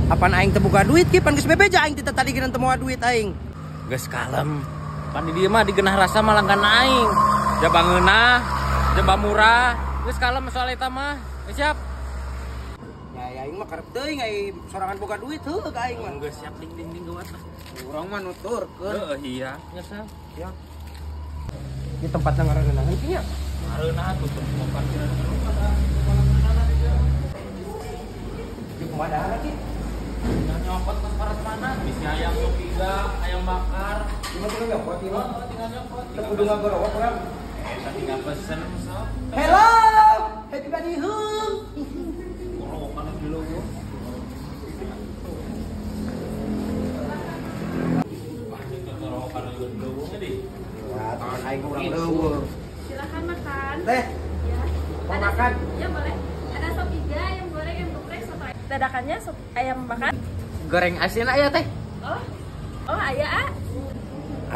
Apan aing teu boga duit ki pan geus bebeja aing teh tadi geuna teu moal duit aing. Geus kalem. Pan di dieu mah digenah rasa mah langgan aing. Jaba ngeunah, jaba murah. Geus kalem soal eta mah. Geus siap. Ya aing mah karep teuing aing sorangan boga duit heuh ka aing mah. Geus siap ding ding ding gawat lah. Urang mah nuturkeun. Heuh iya, geus siap. Siap. Di tempatna ngaraneunahan ki nya. Ngareunah tutup parkiran rumah. Di kumaha dahar ki? Tinggal nyopot ke paras mana? Bisi ayam sop iga, ayam bakar. Cuma tinggal nyopot ieu mah. Tinggal nyopot. Teu kudu ngagorowok urang. Eta tinggal pesen sok. Hello, happy buddy hung. Gorowokan di leuweung. Wah, itu gorowokan di leuweung di. Wah, teman aing urang leuweung. Silakan makan. Teh. Ya. Mau makan? Ya boleh. Ada sop iga, ayam goreng, ayam geprek, soto ayam. Dadakannya sop ayam bakar. Goreng asin aya teh. Oh. Oh, aya ah.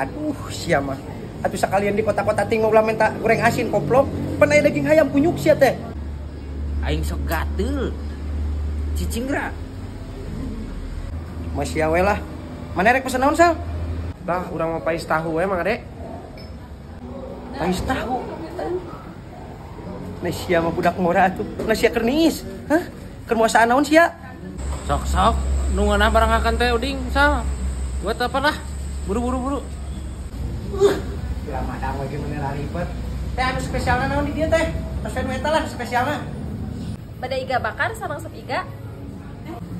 Aduh, sia mah. Atuh sakalian di kota-kota ting ulah minta goreng asin koplok, pan aya daging hayam kunyuk sia teh. Aing sok gatel. Cicing ra. Masih we lah. Mana rek pesen naon, Sal? Lah, urang mah pais tahu we Mang Ade. Pais tahu. Nah sia mah budak ngora atuh. Nah sia keur niis. Hah? Keur muasaan naon sia? Sok-sok nu ngeunah barang akan teh uding, Sal. Buat apa lah? Buru-buru buru. Gila madang we geus ribet. Teh anu spesialna naon di dieu teh? Tos nu eta lah spesialna. Bade iga bakar sareng sop iga.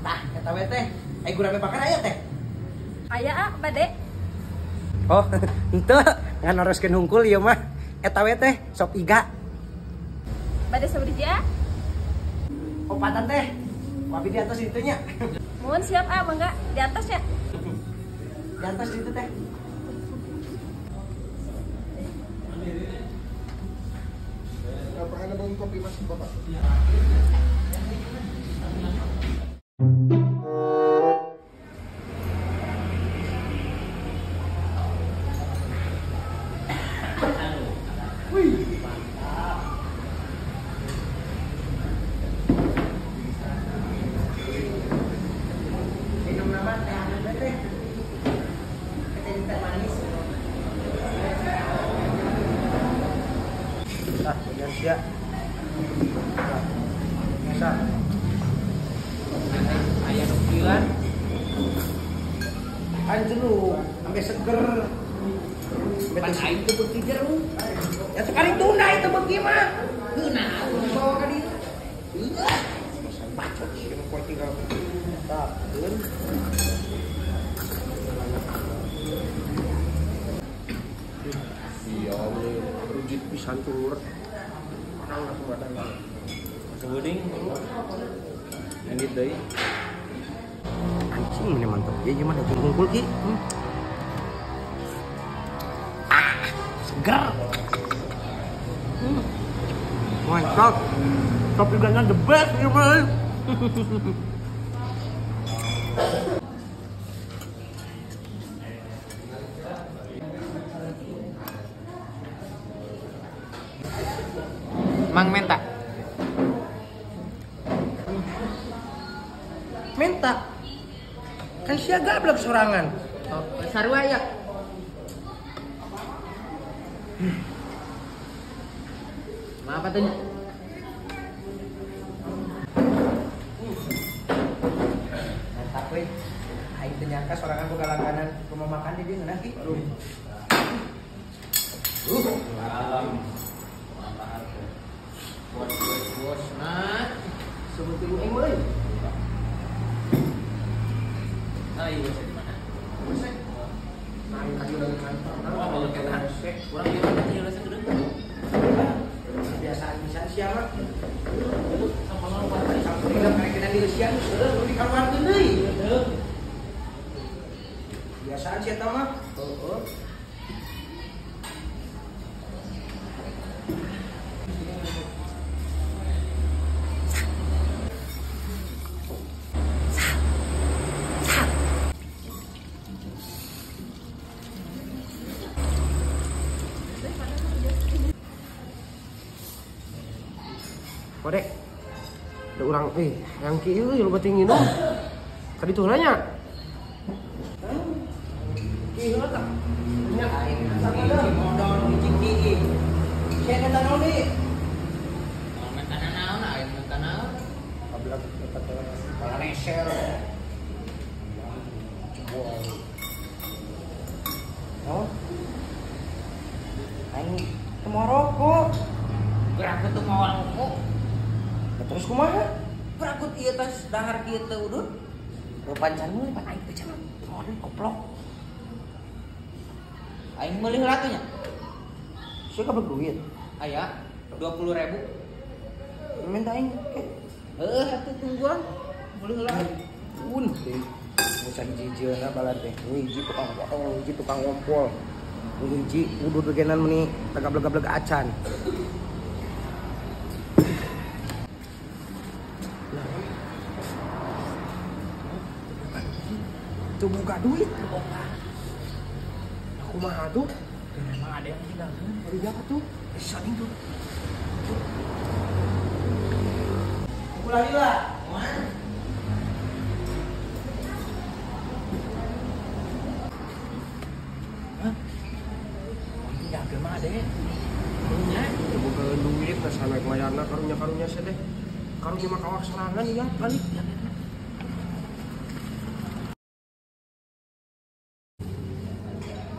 Tah, eta we teh. Ai gurame bakar aya teh? Aya ah, bade. Oh, henteu ngan neroskeun hungkul ieu mah. Eta we teh sop iga. Bade sabaraha ah? Opatan teh. Wabi di atas itu nya. Mohon siap ah, mangga di atas ya. Di atas itu teh. Apakah ada bang kopi mas bapak? Wih, mantap. Minum nama teh hangat teh. Teh teh manis. Ah, bagian sia. Biasa. Aya nu kieuan. Kan jeruk, sampai seger. Pan aing teu beuki jeruk. Ya sekali tunda itu beuki mah. Kunaon dibawa ka dieu? Bacot sih nu poe tinggal. Tah, keun. Iya, rujit pisan tur. Orang langsung badan. Sebeuting. Lanjut deui. Anjing ini mantap. Ya gimana daging hungkul ki? Ah, seger. Mantap. Sop iganya the best ya, Mas. Mang menta. Menta. Kan sia gablek sorangan. Oh, sarua ya. Maaf atuh nya. Mantap we. Aing teu nyangka sorangan boga langganan rumah makan di dieu ngeunah ki. Bos bos nah. Sebut ibu aing euy. Nah, ieu di mana? Wese. Nah, aing tadi udah di kantor. Wah, bagus kita. Urang ieu teh ieu rasa gede. Kebiasaan pisan sia mah. Sampai karek kita di leusian heueuh nu dikaluarkeun deui. Kebiasaan sia eta mah. Heeh. Kodek. Ada orang yang kieu loba teh nginum. Kaditu heula nya. Ieu tah. Nya aing hiji modal hiji kieu. Sia eta naon deui? Moal menta naon aing menta naon. Kabelag eta teh palaneser. Jebol. Oh. Aing teu mau rokok. Berakut teu mau rokok. Terus kumaha? Berakut ieu tas dahar kieu teu udut. Rupan can meuli pan aing teh can. Koplok. Aing meuli heula tuh nya. Sia kabeleg duit. Aya 20.000. Minta aing ke. Heuh atuh tungguan. Meuli heula. Un teh. Bocah hiji-hijieuna balar teh. Hiji tukang potong, hiji tukang ngompol. Hiji udut begenan meuni tagableg-gableg acan. Tuh buka duit. Aku mah tuh. Memang ada yang tinggalkeun. Ada apa tuh? Saling tuh. Ulah lila. Hah? Tinggalkeun mah ada. Nya, teu boga duit teh sana mayarna karunya-karunya sedeh. Karunya mah kawak sorangan ieu kali.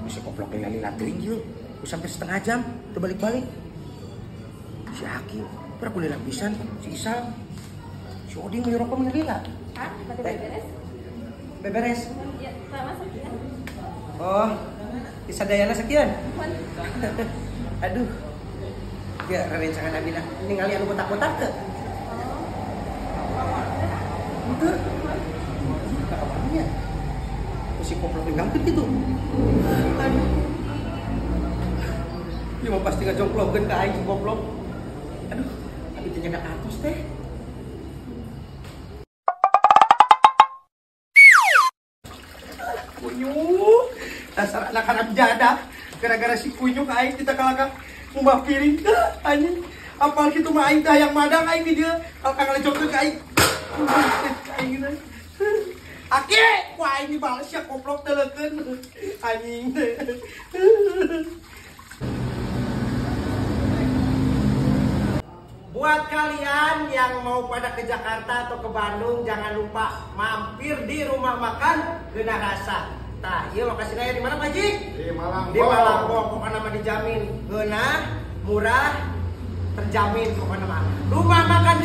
Bisa koplok lila-lila teuing ieu. Sampai setengah jam teu balik-balik. Si Aki, pernah kuliah pisan, si Isal. Si Oding meuli rokok meuli lila. Ah, pakai beberes? Beberes. Ya, sama sekian. Oh, disadayana sekian. Aduh. Ya, rerencangan abi na ningali anu botak-botak teu. Henteu. Ka kamarnya. Si koplok ninggalkeun kitu. Aduh. Ieu mah pasti ngajongklokkeun ka aing si koplok. Aduh, abi teh nyadak atos teh. Kunyuk, dasar anak-anak jadah. Gara-gara si kunyuk aing kita kalahkan ngumbah piring teh anjing. Apal kitu mah aing teh hayang madang aing di dieu. Kalahkan ngalejokkeun ka aing. Aing teh. Aki, wah aing dibales ya koplok teleukeun. Anjing teh. Buat kalian yang mau pada ke Jakarta atau ke Bandung, jangan lupa mampir di rumah makan Geunah Rasa. Tah, ieu lokasina di mana Pak Haji? Di Malangbong. Di Malangbong, pokoknya mah dijamin geunah, murah, terjamin pokoknya mah. Rumah makan